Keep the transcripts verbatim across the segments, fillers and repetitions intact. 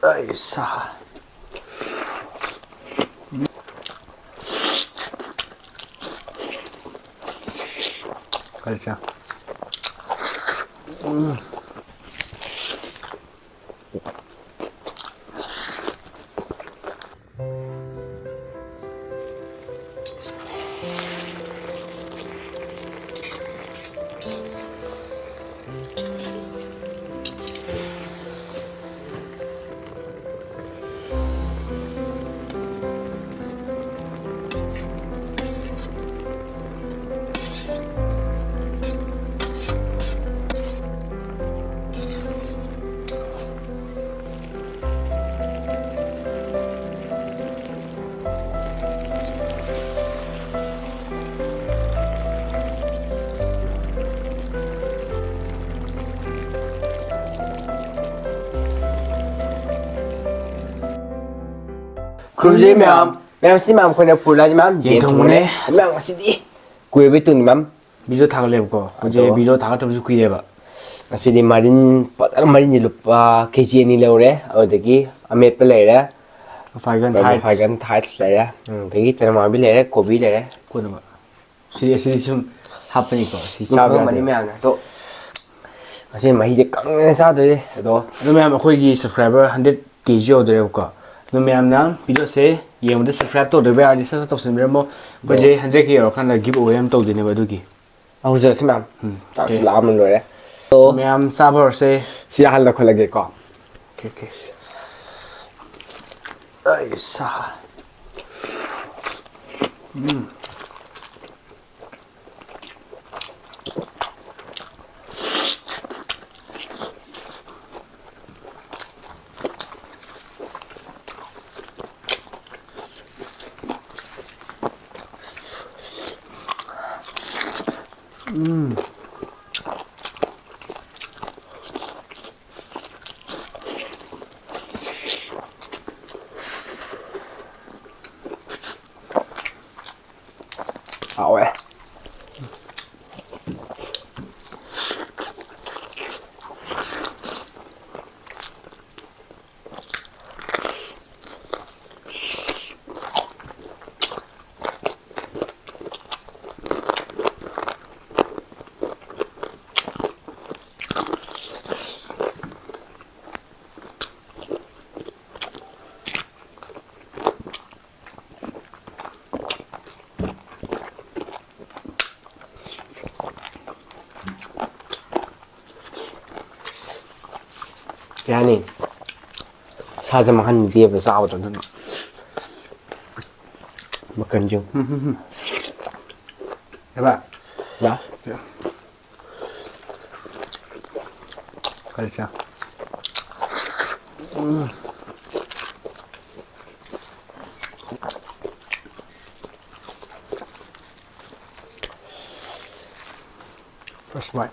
ꯑꯩꯁꯥ꯫ Culture. ꯎꯝ꯫ ꯈꯨꯔꯨꯝꯖꯔꯤ ꯃꯌꯥꯝ꯫ ꯃꯌꯥꯝ, ꯁꯤ ꯃꯌꯥꯝ ꯑꯩꯈꯣꯏꯅ ꯄꯨꯔꯛꯂꯤꯁꯤ ꯃꯌꯥꯝ ꯌꯦꯟ ꯌꯦꯟ ꯊꯣꯡꯕꯅꯦ꯫ ꯊꯣꯡꯕꯅꯦ꯫ ꯑꯗꯨ ꯃꯌꯥꯝ ꯉꯁꯤꯗꯤ ꯀꯨꯏꯔꯕꯒꯤ ꯇꯨꯡꯅꯤ ꯃꯌꯥꯝ꯫ ꯚꯤꯗꯤꯑꯣ ꯊꯥꯒꯠꯂꯦꯕꯀꯣ꯫ ꯍꯧꯖꯤꯛ ꯑꯗꯣ ꯚꯤꯗꯤꯑꯣ ꯊꯥꯒꯠꯇꯕꯁꯨ ꯀꯨꯏꯔꯦꯕ꯫ ꯉꯁꯤꯗꯤ ꯃꯔꯤꯟ ꯐꯖꯅ, ꯃꯔꯤꯟꯁꯦ ꯂꯨꯄꯥ ꯀꯦ ꯖꯤ ꯑꯅꯤ ꯂꯧꯔꯦ꯫ ꯑꯗꯨꯗꯒꯤ ꯑꯃꯦꯠꯄ ꯂꯩꯔꯦ꯫ ꯐꯥꯏꯒꯟ ꯑꯗꯨꯒ ꯊꯥꯏꯠꯁ꯫ ꯐꯥꯏꯒꯟ ꯊꯥꯏꯠꯁ ꯂꯩꯔꯦ꯫ ꯎꯝ, ꯑꯗꯒꯤ ꯆꯅꯝ ꯂꯩꯔꯦ, ꯀꯣꯕꯤ ꯂꯩꯔꯦ꯫ ꯀꯣꯠꯅꯕ꯫ ꯁꯤ, ꯁꯤꯗꯤ ꯁꯨꯝ ꯍꯥꯞꯄꯅꯤꯀꯣ꯫ ꯁꯤ ꯆꯥꯕ ꯈꯪꯉꯝꯃꯅꯤ ꯌꯥꯗꯦ꯫ ꯃꯌꯥꯝꯅ꯫ ꯑꯗꯣ ꯉꯁꯤ ꯃꯍꯤꯁꯦ ꯀꯪꯅ ꯆꯥꯗꯣꯏꯅꯦ꯫ ꯑꯗꯣ ꯑꯗꯣ ꯃꯌꯥꯝ, ꯑꯩꯈꯣꯏꯒꯤ ꯁꯕꯁꯀ꯭ꯔꯥꯏꯕꯔ ꯍꯟꯗ꯭ꯔꯦꯠ ꯀꯦꯁꯨ ꯌꯧꯗꯣꯔꯦꯕꯀꯣ꯫ ꯑꯗꯣ ꯃꯌꯥꯝꯅ ꯚꯤꯗꯤꯑꯣꯁꯦ ꯌꯦꯡꯕꯗ ꯁꯕꯁꯀ꯭ꯔꯥꯏꯕ ꯇꯧꯗ꯭ꯔꯤꯕ ꯌꯥꯔꯗꯤ ꯁꯠ ꯁꯠ ꯇꯧꯁꯤꯟꯕꯤꯔꯝꯃꯣ꯫ ꯑꯩꯈꯣꯏꯁꯦ ꯑꯗꯣ ꯍꯟꯗ꯭ꯔꯦꯠ ꯀꯦ ꯌꯧꯔꯀꯥꯟꯗ ꯒꯤꯐ ꯑꯋꯦ ꯑꯃ ꯇꯧꯗꯣꯏꯅꯦꯕ ꯑꯗꯨꯒꯤ꯫ ꯍꯧꯖꯔꯁꯤ ꯃꯌꯥꯝ꯫ ꯎꯝ, ꯆꯥꯛꯁꯨ ꯑꯣꯀꯦ꯫ ꯂꯥꯝꯕꯅ ꯂꯣꯏꯔꯦ꯫ ꯑꯗꯣ ꯃꯌꯥꯝ ꯆꯥꯕ ꯍꯧꯔꯁꯦ꯫ ꯁꯤ ꯍꯥꯟꯅ ꯂꯧꯈꯠꯂꯒꯦꯀꯣ꯫ Okay, okay. ꯑꯩꯁꯥ꯫ ꯎꯝ꯫ ꯎꯝ꯫ ꯍꯥꯎꯋꯦ꯫ ꯀꯩ ꯍꯥꯏꯅꯤ? ꯁꯥꯁꯦ ꯃꯥꯡꯍꯟꯗꯦꯕ ꯆꯥꯕꯗ, ꯑꯗꯨꯅ ꯃꯀꯟꯁꯦ꯫ ꯎꯝ, ꯎꯝ, ꯎꯝ꯫ ꯍꯦꯕꯥ꯫ ꯌꯥ꯫ ꯀꯔꯤ ꯆꯥ? ꯎꯝ꯫ First bite.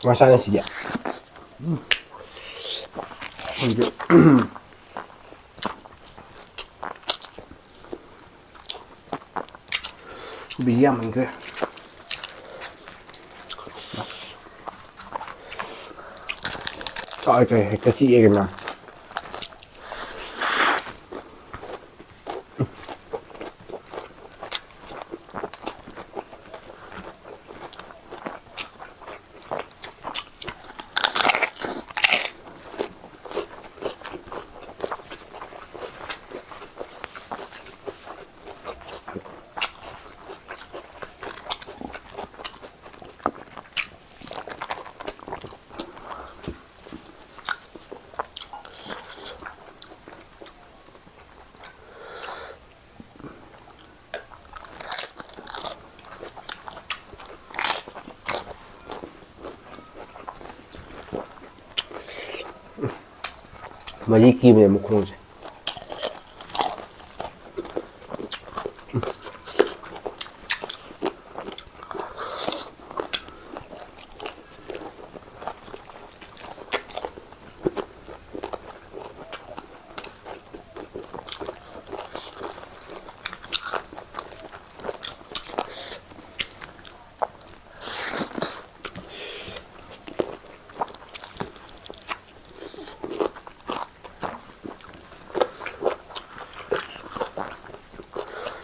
ꯀꯃꯥꯏ ꯆꯥꯅꯤ ꯁꯤꯗꯤ? ꯎꯝ꯫ ꯈꯪꯗꯦ꯫ ꯀꯣꯕꯤꯁꯤ ꯌꯥꯝꯃꯟꯈ꯭ꯔꯦ꯫ ꯆꯥꯛ ꯍꯦꯛꯇ ꯆꯤꯛꯑꯦ ꯀꯩꯅꯣ꯫ ꯃꯔꯤ ꯀꯤꯕꯅꯦ ꯃꯈꯣꯡꯁꯦ꯫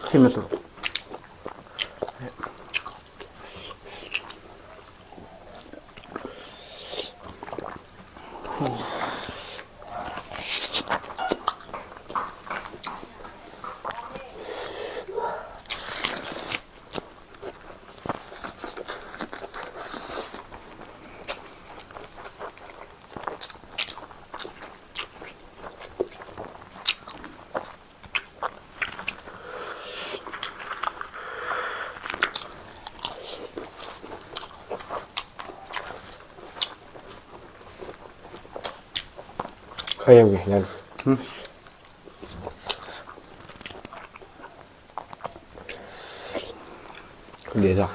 ꯊꯤꯃ ꯇꯧꯔꯣ꯫ ꯈꯔ ꯌꯥꯝꯒꯦ ꯍꯥꯏꯅ꯫ ꯎꯝ꯫ ꯈꯪꯗꯦꯗ꯫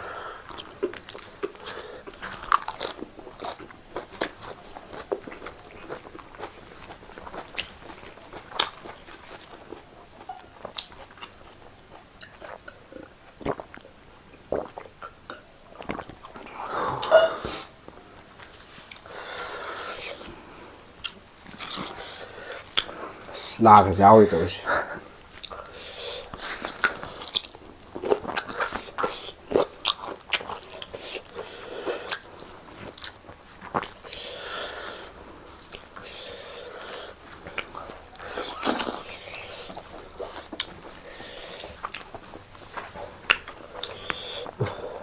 ꯑꯁ, ꯂꯥꯒꯁꯦ ꯌꯥꯎꯔꯤ ꯇꯧꯔꯤꯁꯦ꯫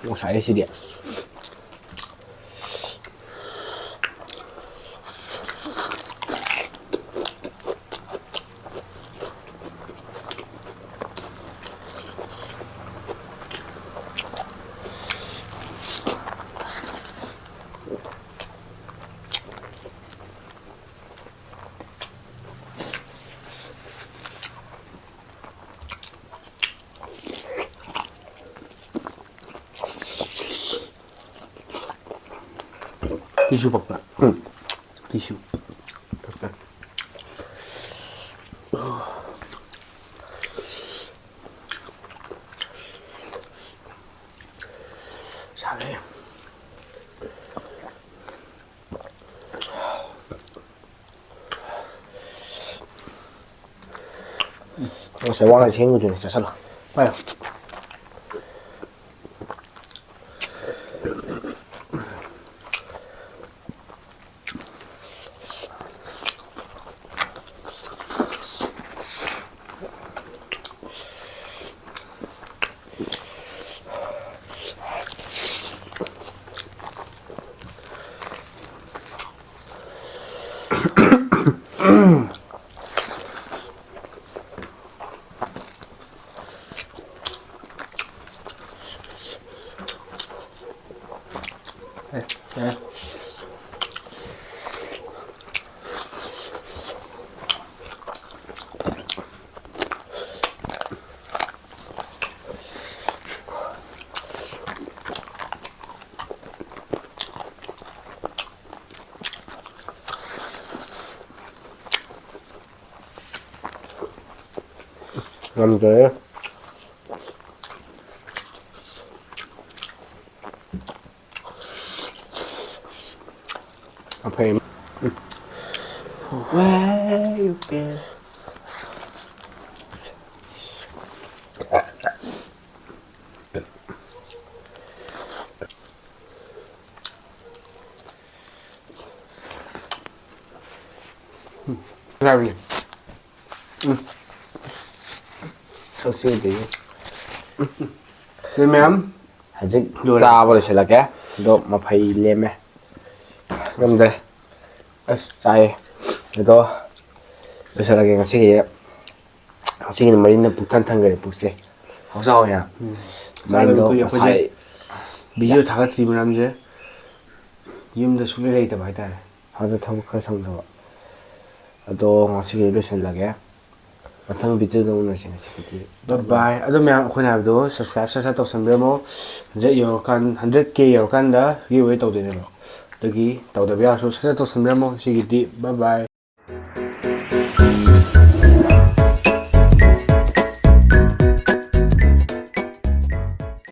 ꯉꯁꯥꯏ ꯁꯤꯗꯤ꯫ ꯇꯤꯁꯨ ꯄꯛꯄ꯭ꯔꯥ? ꯎꯝ꯫ ꯇꯤꯁꯨ꯫ ꯄꯛꯄ꯭ꯔꯥ? ꯁꯥꯔꯦ꯫ ꯉꯁꯥꯏ ꯋꯥ ꯉꯥꯡ ꯁꯦꯡꯕꯗꯨꯅꯤ, ꯆꯥꯁꯜꯂꯣ꯫ ꯄꯥꯏꯌꯣ꯫ ꯉꯝꯗ꯭ꯔꯦ꯫ ꯃꯐꯩ꯫ ꯍꯥꯏꯕꯅꯤ꯫ ꯎꯝ꯫ ꯁꯤ ꯃꯌꯥꯝ ꯍꯧꯖꯤꯛ ꯂꯣꯏꯔꯦ꯫ ꯆꯥꯕ ꯂꯣꯏꯁꯤꯜꯂꯛꯀꯦ꯫ ꯑꯗꯣ ꯃꯐꯩ ꯂꯦꯝꯃꯦ꯫ ꯉꯝꯗ꯭ꯔꯦ꯫ ꯑꯁ, ꯆꯥꯏꯌꯦ꯫ ꯑꯗꯣ ꯂꯣꯏꯁꯤꯜꯂꯒꯦ ꯉꯁꯤꯒꯤ꯫ ꯉꯁꯤꯒꯤ ꯃꯔꯤꯟꯅ ꯄꯨꯛ ꯊꯟ ꯊꯟꯈ꯭ꯔꯦ ꯄꯨꯛꯁꯦ꯫ ꯍꯥꯎꯁꯨ ꯍꯥꯎꯋꯦ ꯌꯥꯝ꯫ ꯎꯝ꯫ ꯃꯔꯤꯟꯗꯣ ꯆꯥꯗꯕ ꯀꯨꯏꯔꯦ ꯑꯩꯈꯣꯏꯁꯦ꯫ ꯉꯁꯥꯏ video ꯊꯥꯒꯠꯇ꯭ꯔꯤ ꯃꯔꯝꯁꯦ ꯌꯨꯝꯗ ꯁꯨꯡꯂꯩ ꯂꯩꯇꯕ ꯍꯥꯏꯇꯥꯔꯦ꯫ ꯑꯗꯣ ꯊꯕꯛ ꯈꯔ ꯁꯪꯗꯕ꯫ ꯑꯗꯣ ꯉꯁꯤꯒꯤꯗꯤ ꯂꯣꯏꯁꯤꯜꯂꯒꯦ꯫ ꯃꯊꯪ videoꯗ ꯎꯅꯁꯤ ꯉꯁꯤꯒꯤꯗꯤ꯫ Bye bye꯫ ꯑꯗꯣ ꯃꯌꯥꯝ ꯑꯩꯈꯣꯏꯅ ꯍꯥꯏꯕꯗꯣ subscribe ꯁꯠ ꯁꯠ ꯇꯧꯁꯟꯕꯤꯔꯝꯃꯣ꯫ Hundred ꯌꯧꯔꯀꯥꯟ, hundred K ꯌꯧꯔꯀꯥꯟꯗ giveaway ꯇꯧꯗꯣꯏꯅꯦꯕ꯫ ꯑꯗꯨꯒꯤ ꯇꯧꯗꯕ ꯌꯥꯔꯁꯨ ꯁꯠ ꯁꯠ ꯇꯧꯁꯟꯕꯤꯔꯝꯃꯣ꯫ ꯉꯁꯤꯒꯤꯗꯤ bye bye꯫